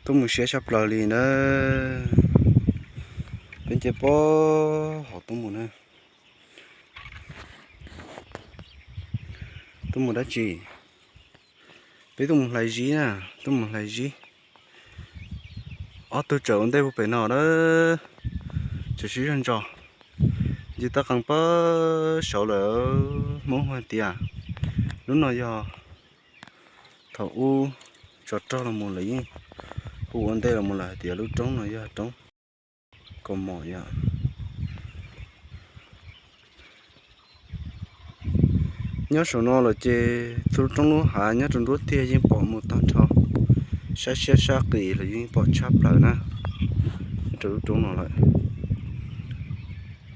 Tuaj mus siab tshaj plaws li na. Peb nce pob hauv tuaj mus na. Tuaj mus dab tsi? Peb tuaj mus hlais zib na, tuaj mus hlais zib. Ob tug tsawm ua ntej puag pem no na, tsawm sib zog ntso. Nce toj qees pab saud lawm, Hmoob hu hais tias lub no yog thaum ub tsov rog los mus lawv yeej hu ua ntej los mus lawm hais tias lub roob no yog roob kaus mom yom. Nyob saum no los ces txhua lub roob lub hav nyob rau nruab tiag yeej pom mus tag nrho, sab siab sab qis los yeej pom tshaj plaws na. Nyob rau lub roob no lawm,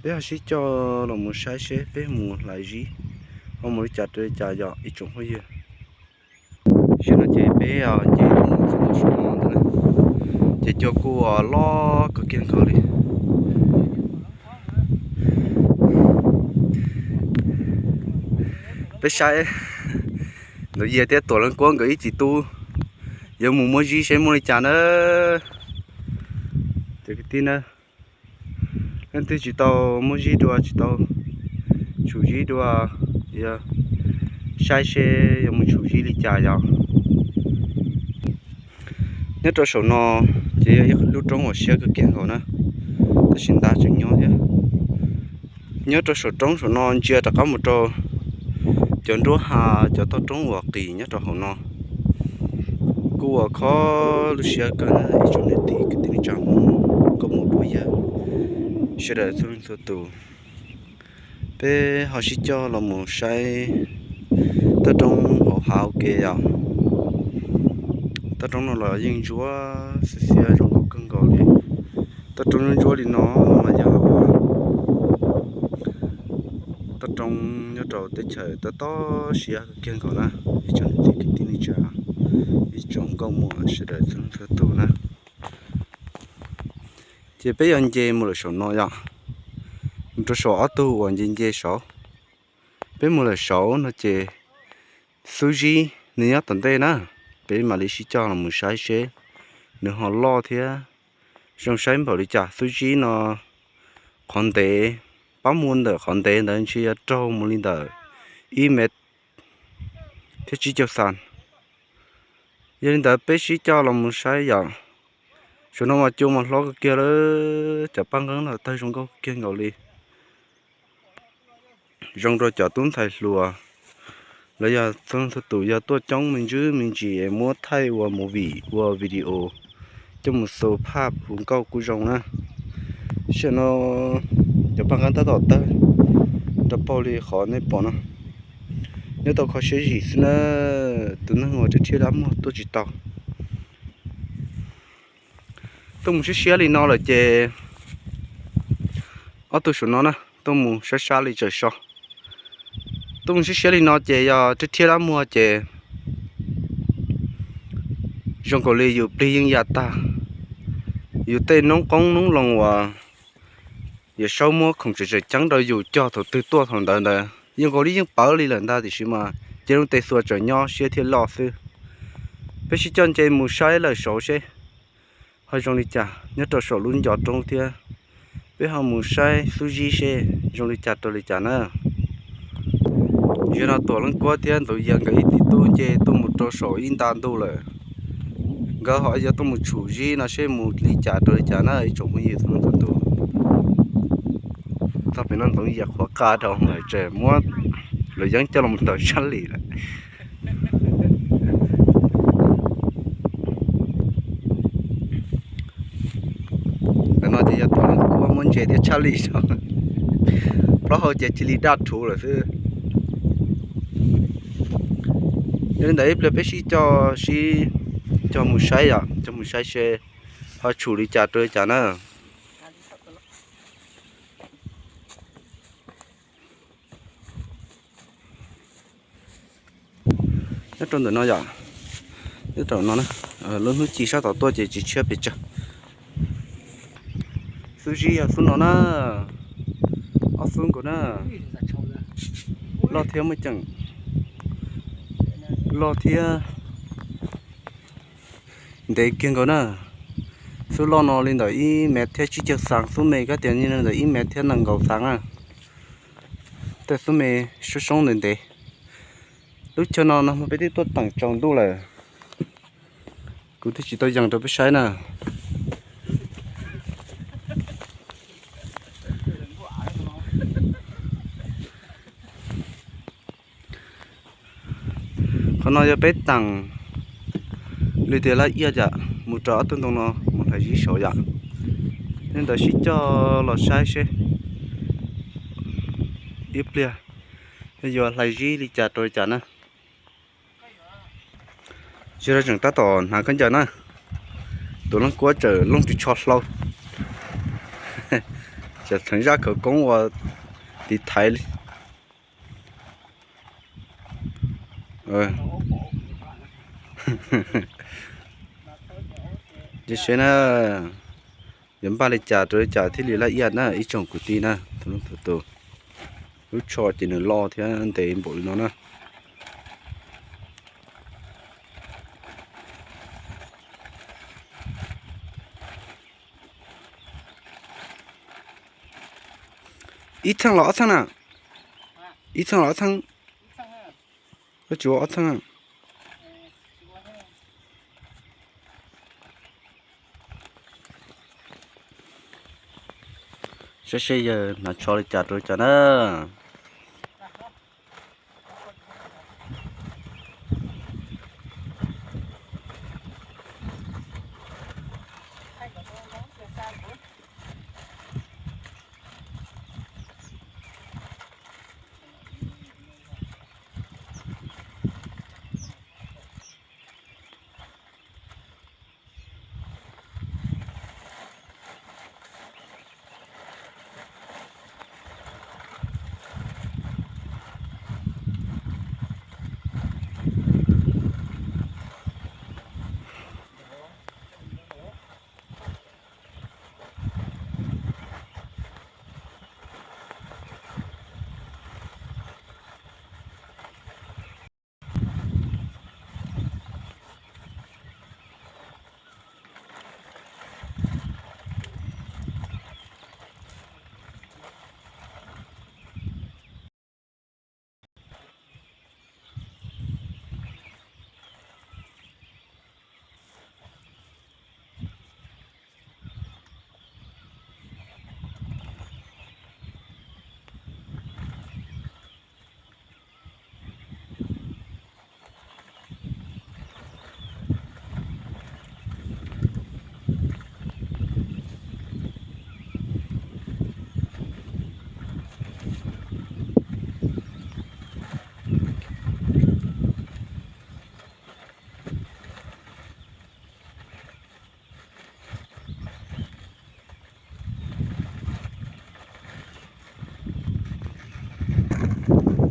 peb ho sib coj los mus saib seb peb mus hlais zib ho mus li cas rau li cas yom ib tsoom phooj ywg. Zaum no ces peb nce mus txog saum no ntag, ces cua kuj loj kawg kiag nkaus li. Peb saib Ntxoov Yias thiab Tuam Leej Kuab nkawd ib txiv tub yuav mus muab zib seb muaj li cas na. Cov kwv tij na, leej twg tsis tau muab zib dua, tsis tau tshum zib dua, yog saib seb yuav mus tshum zib li cas yom. Nyob rau saum no ces yog ib lub roob uas siab kawg kiag nkaus na, tab sis ntab tseem nyob thiab. Nyob rau saum roob saum no ntsia rov qab mus rau cov nruab hav cov toj roob uas qis nyob rau hauv no kuj ua khob lub siab kawg na ib tsoom niam txiv kwv tij neej tsa Hmoob nkauj muam phooj ywg sawv daws txhua leej txhua tus. Peb ho sib coj los mus saib toj roob hauv hav ua ke yom. Toj roob no los yeej ntsuab xiab xiab zoo nkauj kawg nkaus li. Toj roob ntsuab ntsuab li no mas yog toj roob nyob rau teb chaws tob tob siab kawg kiag nkaus na, ib tsoom niam txiv kwv tij neej tsa, ib tsoom nkauj muam sawv daws txhua leej txhua tus na. Ces peb yuav nce mus lawm saum no yom, mus rau saum ob tug uas nce nce saud. Peb mus lawm saud no ces xub zib nws nyob tom ntej na, peb mam li sib coj los mus saib seb nws ho loj thiab zoo saib npaum li cas. Xub zib no qhov ntev, pab mus ntawm qhov ntev ntawd ntshe yuav raug mus li ntawm ib mev thiab tsib caug xas. Yog li ntawd peb sib coj los mus saib yom. Saum no mas cua mas hlob kawg kiag lawm, cov paj nqeeb los tawg zoo nkauj kawg kiag nkaus li. Zoo rau cov tub ntxhais hluas los yog txhua tus yog tuaj coob me ntsis me ntsis es muab thaij ua movie ua video coj mus xu phaj hu nkauj kuj zoo na. Tam sim no cov paj nqeeb tab tom tawg nrov paug li qhov nej pom no. Nyob tau kho siab zim xwb na, tus neeg uas rhiab dab muag tuaj tsis tau. Tuaj mus siab siab li no lawm ces ob tug saum no na, tuaj mus sab sab li tawm so. Tuaj mus siab siab li no ces yog rhiab dab muag ces zoo nkaus li yus plig yeej ya tag. Yus tej noob qoob noob loo uas Yawm Saub muab khoom tseem tseem ceeb rau yus cog thaum twg tuaj thaum ntawd ntawd, zoo nkaus li yeej pawv li lawm ntag, tiam sis mas cia lub tes xuas tseem nyob siab thiaj loj xwb. Peb sib coj nce mus saib lawm saud seb ho zoo li cas nyob rau saum lub ncov roob thiab. Peb ho mus saib xub zib seb zoo li cas rau li cas na. Zaum no Tuam Leej Kuab thiab Ntxoov Yias nkawd ib txiv tub nce tuaj mus rau saum ib nta ntuj lawm. Nkawd ho yuav tuaj mus tshum zib no seb mus li cas rau li cas na ib tsoom phooj ywg txhua leej txhua tus. Txog pem no Ntxoov Yias qhuav qa rau lawm, tseem muab luam yeeb coj los mus taws tshab lis lawm. Ntawm no ces yog Tuam Leej Kuab muab ntses thiab tshab lis rau, plaub hau ces cia li daj rhuv lawm xwb. Yog li ntawd ib pliag peb sib coj, sib coj mus saib yom, coj mus saib seb ho tshum li cas rau li cas na. Nyob rau ntawm no yom, nyob rau no na, lub hnub ci sab tom tuaj ces tsis tshiab pes tsawg. Xub zib yog xub no na, ob xub nkaus na, loj thiab muaj ceem, loj thiab. ntev kiag nkaus na. Xub loj no li ntawm ib mev thiab tsib caug xaas, xub me kab tias li ntawm ib mev thiab nees nkaum xaas na. Tej xub me soob soob ntev ntev. Lub chaw no nag hmo peb twb tuaj teem tsaus ntuj lawm, kuv twb tsis tau yees rau peb saib na. Qhov no yog peb teem li tias laj iaj yom, mus rau ob tug ntoo no mus hlais zib saud yom. Li ntawd sib coj los saib seb ib pliag yuav hlais zib li cas rau li cas na. Tsis tau tseem tab tom hnav khaub ncaws na, tus leej kuab tseem looj ris tsho hlau, tseem txheev zaj khawv koob ua tiv thaiv li. Ces seb na, yuav npaj li cas rau li cas thiaj li laj iaj na ib tsoom kwv tij na, tus leej tus tus. Lub tsho ces nws loj thiab ntev npaum li no na. Ib txheej los ob txheej na? Ib txheej los ob txheej? Koj tsis ua ob txheej? Saib seb yawg hnav tsho li cas rau li cas na.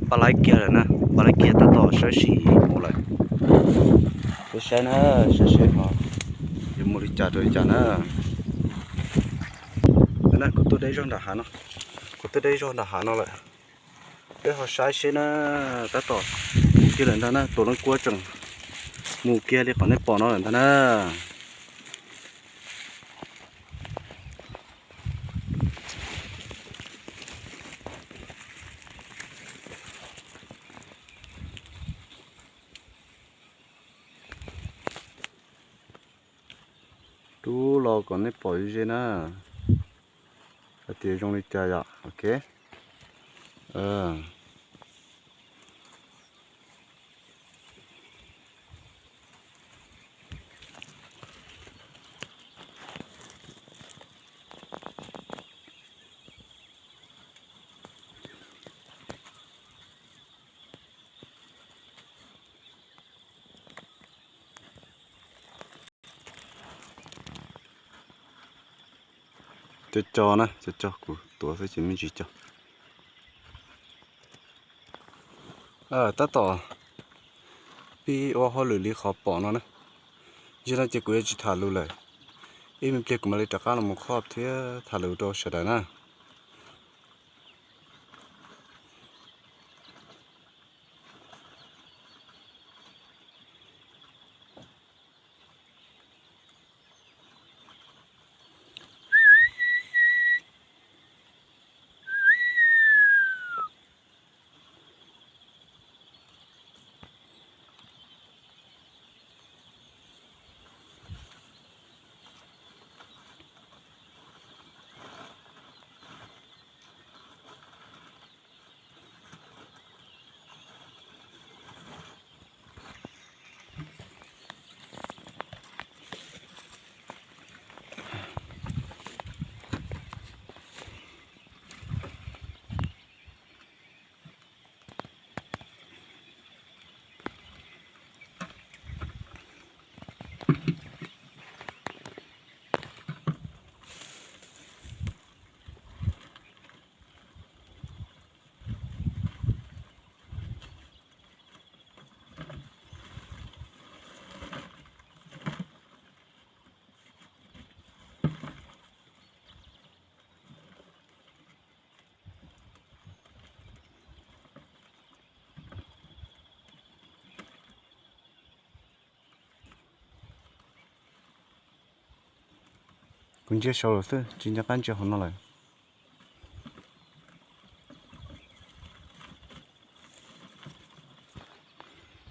Pab laib kiag lawm na, pab laib kiag tab tom saib sim mus lawm. Peb saib na, saib seb ho yuav mus li cas rau li cas na. Na kuv tuaj deb zog nram hav no, kuv tuaj deb zog nram hav no lawm. Peb ho saib seb na, tab tom kiag lawm ntag na, tus leej kuab tseem mus kiag li qhov nej pom no lawm ntag na. Rub los kom nej pom ze na, hais tias zoo li cas yom. Ok. Cov co na, cov co kuv tuav xwb ces me ntsis co. Tab tom pib ua hauj lwm li qhov pom no na. Yog no ces kuv yuav tsis tham lus lawm. Ib me pliag kuv mam li rov qab los mus qhov thiab tham lus rau sawv daws na. Kuv ntsia saud lawm xwb, tsis nco qab ntsia hauv no lawm.